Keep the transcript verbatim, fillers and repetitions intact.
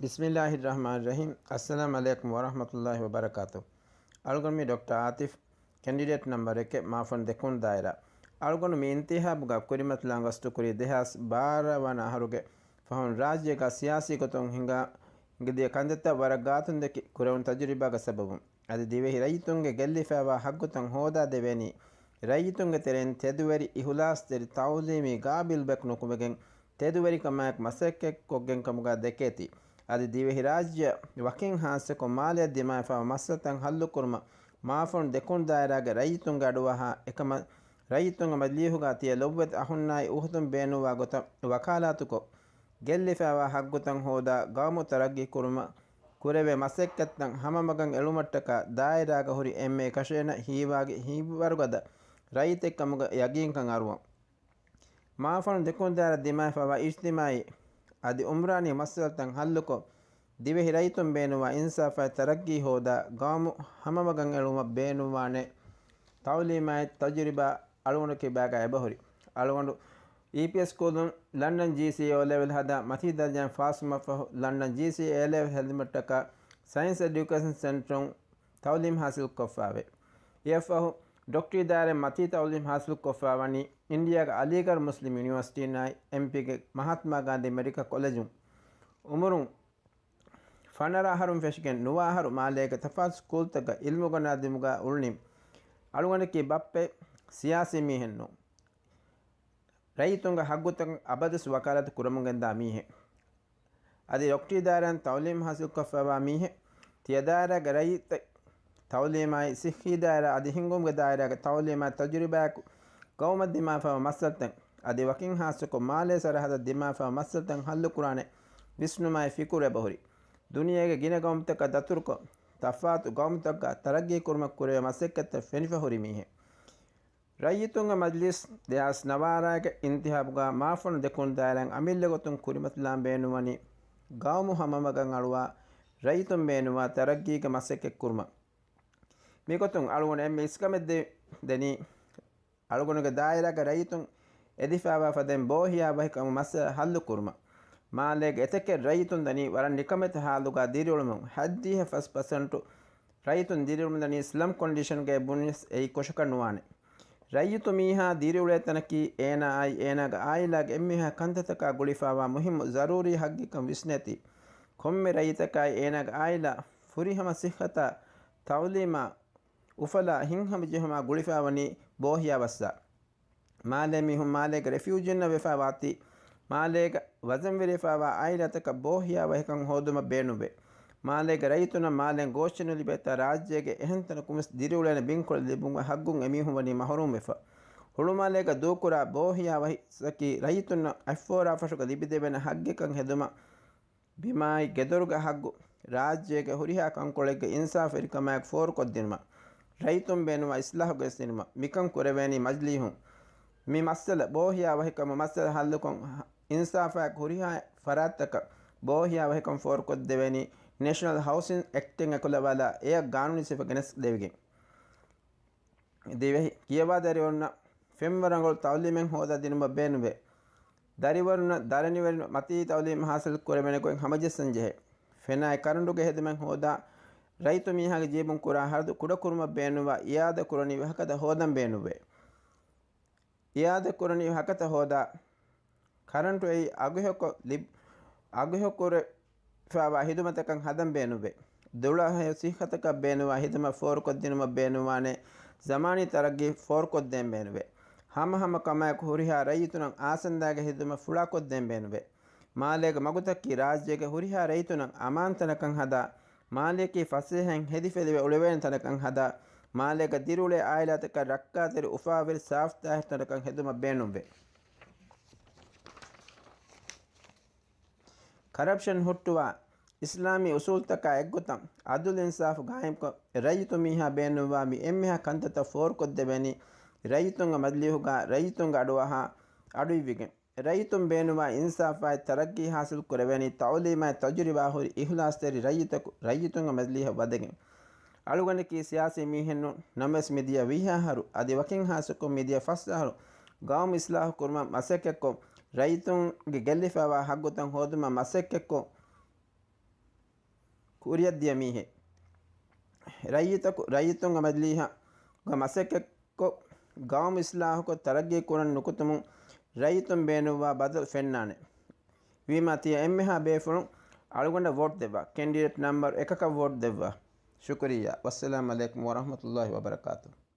ބިސްމިއްލާހިއްރަޙްމާނިއްރަޙީމް. އައްސަލާމު ޢަލައިކުމް ވަރަޙްމަތުﷲި ވަބަރަކާތު. އަޅުގަނޑު މީ ޑޮކްޓަރ އާތިފް، ކެންޑިޑޭޓް ނަމްބަރު އެކެއް، މާފަން ދެކުން ދާއިރާ. އަޅުގަނޑު މި އިންތިހާބުގަ ކުރިމަތިލާން ގަސްތުކުރީ ދެހާސް ބާރަ ވަނަ އަހަރުގެ ފަހުން ރާއްޖޭގަ ސިޔާސީ ގޮތުން ހިނގާ ގެދިޔަ ކަންތައްތައް ވަރަށް ގާތުން ދެކި ކުރެވުނު ތަޖުރިބާގެ ސަބަބުން. އަދި ދިވެހި ރައްޔިތުންގެ ގެއްލިފައިވާ ހައްގުތައް ހޯދާ ދެވޭނީ، ރައްޔިތުންގެ ތެރެއިން ތެދުވެރި، އިހުލާސްތެރި، ތަޢުލީމީ ގާބިލްބަޔަކު ނުކުމެގެން، ތެދުވެރިކަމާއެކު މަސައްކަތްކޮށްގެން ކަމުގަ ދެކޭތީ. އަދި ދިވެހިރާއްޖެއަށް ވަކިން ހާއްސަކޮށް މާލެއަށް ދިމާވެފައިވާ މައްސަލަތައް ހައްލުކުރުމަށް މާފަން ދެކުން ދާއިރާގެ ރައްޔިތުންގެ އަޑުއަހާ އެކަމަށް ރައްޔިތުންގެ މަޖިލީހުގަ ތިޔަ ލޮބުވެތި އަޚުންނާއި އުޚްތުން ބޭނުންވާ ގޮތަށް ވަކާލާތުކޮށް، ގެއްލިފައިވާ ހައްގުތައް ހޯދާ ގައުމު ތަރައްގީ ކުރުމަށް ކުރެވޭ މަސައްކަތްތައް ހަމަމަގަށް އެޅުމަށްޓަކާ ދާއިރާގަ ހުރި އެންމެ އެކަށޭނަ ހީވާގި ހިތްވަރުގަދަ ރައްޔިތެއްކަމުގަ ޔަގީންކަން އަރުވަން. މާފަން ދެކުން ދާއިރާ ދިމާވެފައިވާ އިޖްތިމާޢީ އަދި އުމްރާނީ މައްސަލަތައް ހައްލުކޮށް، ދިވެހި ރައްޔިތުން ބޭނުންވާ އިންސާފާއި ތަރައްގީ ހޯދާ ގައުމު ހަމަމަގަށް އެޅުމަށް ބޭނުންވާނެ ތަޢުލީމާއި ތަޖުރިބާ އަޅުގަނޑު ކިބާގަ އެބަހުރި. އަޅުގަނޑު އީޕީއެސް ސްކޫލުން ލަންޑަން ޖީސީ އޯލެވެލް ހަދާ މަތީ ދަރަޖައިން ފާސްވުމަށްފަހު، ލަންޑަން ޖީސީ އޭލެވެލް ހެދުމަށްޓަކާ ސައިންސް އެޑިއުކޭޝަން ސެންޓަރުން ތަޢުލީމް ހާސިލްކޮށްފައިވޭ. އެއަށްފަހު، ޑޮކްޓަރީ ދާއިރާއިން މަތީ ތަޢުލީމް ހާސިލްކޮށްފައިވަނީ އިންޑިއާގެ އަލީގަޑް މުސްލިމް ޔުނިވަރސިޓީނާއި އެމްޕީގެ މަހާތްމާ ގާނދީ މެޑިކަލް ކޮލެޖުން. އުމުރުން ފަނަރަ އަހަރުން ފެށިގެން ނުވަ އަހަރު މާލޭގެ ތަފާތު ސްކޫލްތަކަށް އިލްމު ގަންނާދިމުގަ އުޅުނީ. އަޅުގަނޑަކީ ބައްޕަ ސިޔާސީ މީހެއްނޫން. ރައްޔިތުންގެ ހައްގުތަކަށް އަބަދުވެސް ވަކާލަތު ކުރަމުން ގެންދާ މީހެއް. އަދި ޑޮކްޓަރީ ދާއިރާއިން ތަޢުލީމް ހާސިލްކޮށްފައިވާ މީހެއް. ތިޔަ ދާއިރާގެ ރައްޔިތެއް ތަޢުލީމާއި ޞިއްޙީ ދާއިރާ އަދި ހިންގުމުގެ ދާއިރާގެ ތަޢުލީމާއި ތަޖުރިބާއެކު ގައުމަށް ދިމާވެފައިވާ މައްސަލަތައް އަދި ވަކިން ހާއްސަކޮށް މާލޭ ސަރަހަދަށް ދިމާވެފައިވާ މައްސަލަތައް ހައްލުކުރާނެ ވިސްނުމާއި ފިކުރެއް އެބަހުރި. ދުނިޔޭގެ ގިނަ ގައުމުތަކަށް ދަތުރުކޮށް، ތަފާތު ގައުމުތަކުގަ ތަރައްގީ ކުރުމަށް ކުރެވޭ މަސައްކަތްތައް ފެނިފަ ހުރި މީހެއް. ރައްޔިތުންގެ މަޖްލިސް ދެހާސް ނަވާރާގެ އިންތިހާބުގަ މާފަން ދެކުން ދާއިރާއިން އަމިއްލަ ގޮތުން ކުރިމަތިލާން ބޭނުންވަނީ ގައުމު ހަމަމަގަށް އަޅުވާ ރައްޔިތުން ބޭނުންވާ ތަރައްގީގެ މަސައްކަތް ކުރުމަށް. މިގޮތުން އަޅުގަނޑު އެންމެ އިސްކަމެއް ދެ-، ދެނީ، އަޅުގަނޑުގެ ދާއިރާގެ ރައްޔިތުން އެދިފައިވާ ފަދައިން ބޯހިޔާވަހިކަމު މައްސަލަ ހައްލު ކުރުމަށް. މާލޭގެ އެތަކެއް ރައްޔިތުން ދަނީ ވަރަށް ނިކަމެތި ހާލުގަ ދިރިއުޅެމުން. ހަތްދިހަ ފަސް ޕަސެންޓު ރައްޔިތުން ދިރިއުޅުން ދަނީ ސްލަމް ކޮންޑިޝަންގައި ބުނިޔަސް އެއީ ކޮށަކަށް ނުވާނެ. ރައްޔިތު މީހާ ދިރިއުޅޭ ތަނަކީ އޭނާއާއި އޭނާގެ އާއިލާގެ އެންމެހާ ކަންތައްތަކާ ގުޅިފައިވާ މުހިއްމު ޒަރޫރީ ހައްގެއްކަން ވިސްނޭތީ. ކޮންމެ ރައްޔިތަކާއި އޭނާގެ އާއިލާ ފުރިހަމަ ސިއްހަތާ، ތަޢުލީމާ، އުފަލާ ހިތްހަމަޖެހުމާ ގުޅިފައިވަނީ ބޯހިޔާވައްސާ. މާލޭ މީހުން މާލޭގެ ރެފިއުޖީންނަށް ވެފައިވާތީ، މާލޭގަ ވަޒަންވެރިވެފައިވާ އާއިލާތަކަށް ބޯހިޔާވަހިކަން ހޯދުމަށް ބޭނުންވޭ. މާލޭގެ ރައްޔިތުންނަށް މާލެން ގޯށްޗެއް ނުލިބޭތާ ރާއްޖޭގެ އެހެން ތަނަކުންވެސް ދިރިއުޅޭނެ ބިންކޮޅެއް ލިބުމުގެ ހައްގުން އެމީހުން ވަނީ މަހުރޫމްވެފަ. ހުޅުމާލޭގަ ދޫކުރާ ބޯހިޔާވަހިއްސަކީ ރައްޔިތުންނަށް އަތްފޯރާފަށުގަ ލިބިދެވޭނެ ހައްގެއްކަން ހެދުމަށް ބިމާއި ގެދޮރުގެ ހައްގު، ރާއްޖޭގެ ހުރިހާ ކަންކޮޅެއްގެ އިންސާފުވެރިކަމާއެކު ފޯރުކޮށްދިނުމަށް، ރައްޔިތުން ބޭނުންވާ އިސްލާހު ގެނެސްދިނުމަށް މިކަން ކުރެވޭނީ މަޖިލީހުން. މި މައްސަލަ ބޯހިޔާވަހިކަމު މައްސަލަ ހައްލުކޮށް، އިންސާފާއެކު ހުރިހާ ފަރާތްތަކަށް ބޯހިޔާވަހިކަން ފޯރުކޮށްދެވޭނީ ނޭޝަނަލް ހައުސިން އެކްޓެއް އެކުލަވާލާ އެއަށް ގާނޫނީ ސިފަ ގެނެސްދެވިގެން. ދިވެހި ކިޔަވާދަރިވަރުންނަށް ފެންވަރަށް ރަނގަޅު ތަޢުލީމެއް ހޯދާދިނުމަށް ބޭނުންވޭ. ދަރިވަރުންނަށް ދަރަނިވެރިން މަތީ ތަޢުލީމް ހާސިލް ކުރެވޭނެ ގޮތް ހަމަޖައްސަން ޖެހޭ. ފެނާއި ކަރަންޓުގެ ހެދުމެއް ހޯދާ، ރައްޔިތު މީހާގެ ޖީބުން ކުރާ ހަރަދު ކުޑަކުރުމަށް ބޭނުންވާ އިއާދަކުރަނިވި ހަކަތަ ހޯދަން ބޭނުންވޭ. އިއާދަކުރަނިވި ހަކަތަ ހޯދާ، ކަރަންޓު އެއީ އަގުހެޔޮކޮށް ލިބް-، އަގުހެޔޮކުރެވިފައިވާ ހިދުމަތަކަށް ހަދަން ބޭނުންވޭ. ދުޅަހެޔޮ ސިއްހަތަކަށް ބޭނުންވާ ހިދުމަތް ފޯރުކޮށްދިނުމަށް ބޭނުންވާނެ ޒަމާނީ ތަރައްގީ ފޯރުކޮށްދޭން ބޭނުންވޭ. ހަމަހަމަ ކަމާއެކު ހުރިހާ ރައްޔިތުނަށް އާސަންދާގެ ހިދުމަތް ފުޅާކޮށްދޭން ބޭނުންވޭ. މާލޭގެ މަގުތަކީ ރާއްޖޭގެ ހުރިހާ ރައްޔިތުނަށް އަމާންތަނަކަށް ހަދާ، މާލެއަކީ ފަސޭހައިން ހެދިފެލިވެ އުޅެވޭނެ ތަނަކަށް ހަދާ، މާލޭގަ ދިރިއުޅޭ އާއިލާތަކަށް ރައްކާތެރި އުފާވެރި ސާފު ތާހިރު ތަނަކަށް ހެދުމަށް ބޭނުންވޭ. ކަރަޕްޝަން ހުއްޓުވާ، އިސްލާމީ އުސޫލްތަކާ އެއްގޮތަށް އަދުލު އިންސާފު ގާއިމްކޮށް، ރައްޔިތު މީހާ ބޭނުންވާ މި އެންމެހާ ކަންތައްތައް ފޯރުކޮށްދެވޭނީ ރައްޔިތުންގެ މަޖިލީހުގަ ރައްޔިތުންގެ އަޑުއަހާ އަޑުއިއްވިގެން. ރައްޔިތުން ބޭނުންވާ އިންސާފާއި ތަރައްގީ ހާސިލް ކުރެވޭނީ ތަޢުލީމާއި ތަޖުރިބާ ހުރި އިހުލާސްތެރި ރައްޔިތަކު ރައްޔިތުންގެ މަޖިލީހަށް ވަދެގެން. އަޅުގަނޑަކީ ސިޔާސީ މީހެއްނޫން، ނަމަވެސް މިދިޔަ ވިހި އަހަރު އަދި ވަކިން ހާއްސަކޮށް މިދިޔަ ފަސް އަހަރު ގައުމު އިސްލާހު ކުރުމަށް މަސައްކަތްކޮށް، ރައްޔިތުންގެ ގެއްލިފައިވާ ހައްގުތައް ހޯދުމަށް މަސައްކަތްކޮށް، ކުރިއަށް ދިޔަ މީހެއް. ރައްޔިތަކު، ރައްޔިތުން އަމަލީހަ މަސައްކަތްކޮށް، ގައުމު އިސްލާހުކޮށް، ތަރައްގީ ކުރަން ނުކުތުމުން ރައްޔިތުން ބޭނުންވާ ބަދަލު ފެންނާނެ. ވީމާ ތިޔަ އެންމެހާ ބޭފުޅުން އަޅުގަނޑަށް ވޯޓް ދެއްވާ. ކެންޑިޑޭޓް ނަމްބަރު އެކަކަށް ވޯޓް ދެއްވާ. ޝުކުރިއްޔާ. ވައްސަލާމް އަލައިކުމް ވަރަޙްމަތުﷲ ވަބަރަކާތުހު.